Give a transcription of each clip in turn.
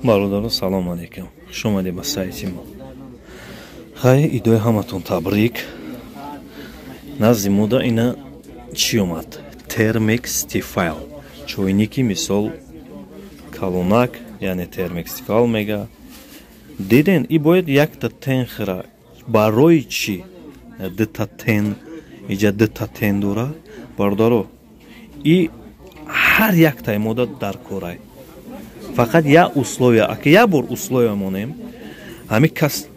Бародаро, салом алейкум, хуш омадед ба сайти мо. Хай, идои ҳаматон табрик. Назди мода ина чӣ омад? Термекс Тефал чойники, мисол, калонак, яъне Термекс Тефал мега. Диден, и бояд якта тен хира. Барои чӣ дута тен? Иҷа дута тен дора, бародаро. И ҳар яктаи мода дар корай. Фақат як условия, ака, як бор условия монем: ҳами кас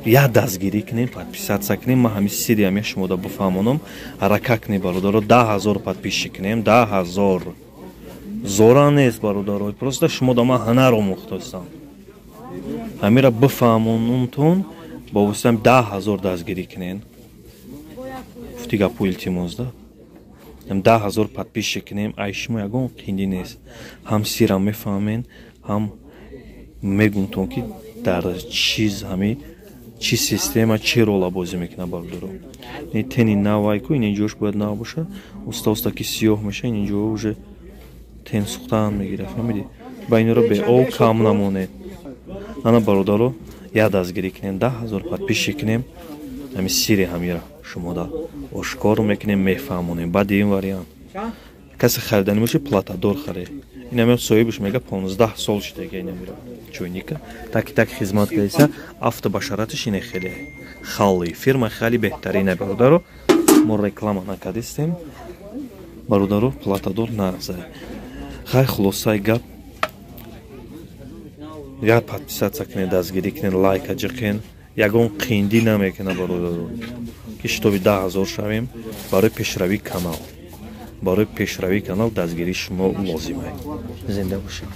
як дастгирӣ кунем, подписаться кунем. Ман ҳами сири ҳами шумода бифаҳмонам. Ҳаракат кунем, бародаро, 10 000 подписчик кунем. 10 000 зора нест, бародаро. Просто шумода ман ҳунар омӯхтастам, ҳамира бифаҳмонумтон. Бо воситаи 10 000 дастгирӣ кунен. Гуфти гапу, илтимос да, 10 000 подписчик кунем. Ай шумо ягон қиндӣ нест, ҳам сирам мефаҳмен, ҳам мегумтон, ки дар чиз ҳами чӣ система, чӣ рола бозӣ мекунад, бародаро. Тени навайку, ин инҷош бояд нав боша. Уста уста ки сиёҳ меша, ин инҷо уже тен сӯхтан мегирад, фаҳмидӣ? Ба инро беоб кам намонед. Ана, бародаро, як дастгирӣ кунем, 10 000 подписчик кунем. Ҳами сири ҳамира шумода ошкор мекунем, мефаҳмонем. Баъди ин вариант касе хариданӣ боша, платадор харе. Инаме соҳибаш мега, 15 сол шудага инамира чойника таки так хизмат кардиса. Автобашараташ ине хеле хали фирма, хеле беҳтарина, бародаро. Мо реклама накардистем, бародаро. Платадор нағза. Хай, хулосаи гап: як подписаться кунед, дастгирӣ кунед, лайка ҷиқен. Ягон қиндӣ намекунад, бародаро, ки шитоби 10 000 шавем. Барои пешравии канал, барои пешравии канал дастгирии шумо лозима. Зинда бошед.